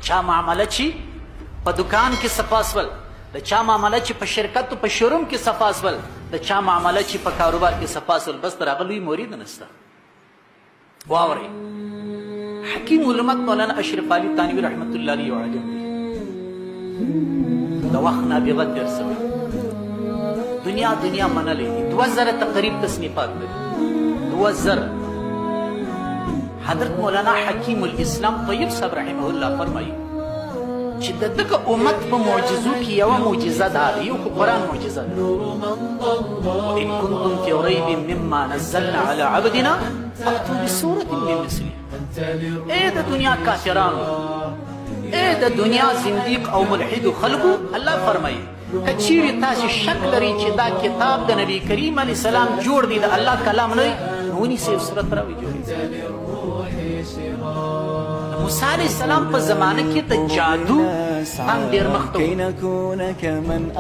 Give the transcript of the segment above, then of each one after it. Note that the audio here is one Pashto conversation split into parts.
چا معامله چې په دکان کې صفا سول، د چا معامله چې په شرکت او په شوروم کې صفا سول، د چا معامله چې په کاروبار کې صفا سول، بس تر هغه لوی مرید نشته. واورئ، حکیم الامت مولانا اشرف علي تانوي رحمت الله علیه یو عالم دی، د وخت نابغه تېر سوی، دنیا دنیا منلی دی، 2000 تقریب تصنیفات لري، 2000. حضرت مولانا حکیم الاسلام طیب صاحب رحمه الله فرمایي چې د دغه امت په معجزو کې یوه معجزه دا ده، یو خو قرآن معجزه ده، وإن كنتم في ريب مما نزلنا على عبدنا فأتوا بسورة من مثله. اے د دنیا کافرانو، اے د دنیا زنديق او ملحدو خلقو، الله فرمایي که چیرې تاسو شک لرئ چې دا کتاب د نبی کریم علیه السلام جوړ دی، د الله کلام نه دی، نو ونیسئ یو سورت راوړئ جوړ. موسی علیه السلام په زمانه کې د جادو فن ډېر مخته و،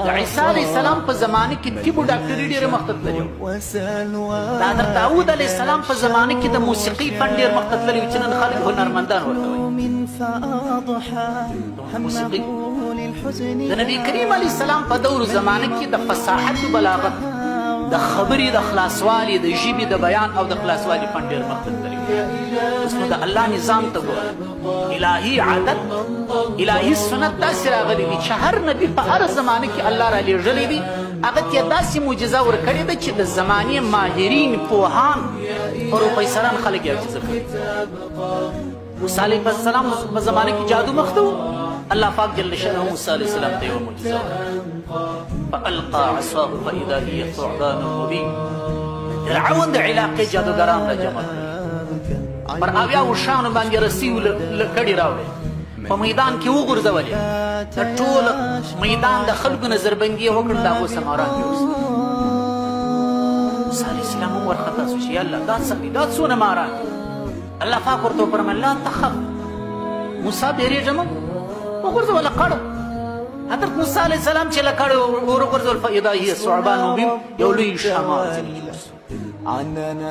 د عیسی علیه السلام په زمانه کې طب او ډاکټري ډېره مخته تللې وه، د حضرت داود علیه السلام په زمانه کې د موسیقۍ فن ډېر مخته تللی و چې نن خلک هنرمندان ورته وایي موسیقي. د نبی کریم علیه السلام په دور زمانه کې د فصاحت او بلاغت، د خبرې د خلاصوالي، د ژبې د بیان او د خلاصوالي فن ډېر مخته تللی. اوس نو د الله نظام ته ګوره، الهي عادت، الهي سنت داسې راغلی دی چې هر نبی په هره زمانه کې الله را لېږلی دی، هغه ته داسې معجزه ورکړې ده چې د زمانې ماهرین، پوهان، پروفیسران خلک یې عاجزه کړي. موسی علیه السلام په زمانه کې جادو مخته و، الله پاک جل شانه موسی علیه السلام ته یوه معجزه ورکړه، فألقى عصاه فإذا هي ثعبان مبين. فرعون د علاقې جادوګران را جمع کړل، پر 70 اوښانو باندې رسۍ لکړې راوړې، په میدان کې وغورځولې، د ټول میدان د خلکو نظربندي یې وکړل، د هغو سماران جوړ شول. موسی علیه السلام هم وارخطا شو چې یا الله دا څه دي، دا څونه ماران دي؟ الله پاک ورته وفرمایل لا تخف موسی، بیریږه مه، وغورځوه لکړه. حضرت موسی علیه السلام چې لکړه وروغورځول، فاذا هي ثعبان مبین، یو لوی ښامار ځینې جوړ شو.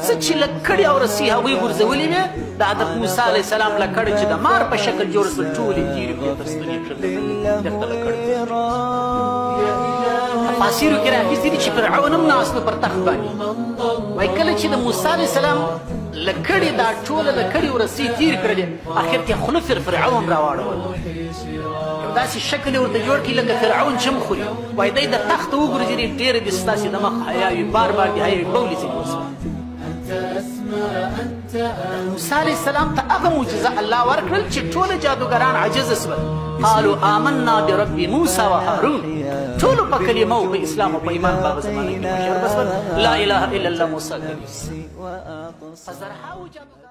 څه چې لکړې او رسۍ هغوی غورځولې وې، د حضرت موسی علیه السلام لکړه چې د مار په شکل جوړ شول، ټولې تېرې کړې، تر ستنې کښته بېرته لکړه. تفاسیرو کې راخیستي دي چې فرعون هم ناست و پر تخت باندې، وایي کله چې د موسی علیه السلام لکړې دا ټوله لکړې او رسۍ تېرې کړلې، اخر کې خوله پر فرعون راواړوله، یو داسې شکل یې ورته جوړ کړي لکه فرعون چې هم خوري. وایي دی د تخته وګرځېدی، ډېره دې ستاسې د مخ حیا وي، بار بار دې حیا وي، بولې ځینې وسوه. موسی علیه السلام ته هغه معجزه الله ورکړل چې ټول جادوګران عاجز سول، قالوا آمنا برب موسی و هارون، ټول په کلمه او په اسلام او په ایمان په هغه زمانه کې مشرف سول، لا اله الا الله موسی کلیم. په زرهاوو جادوګران.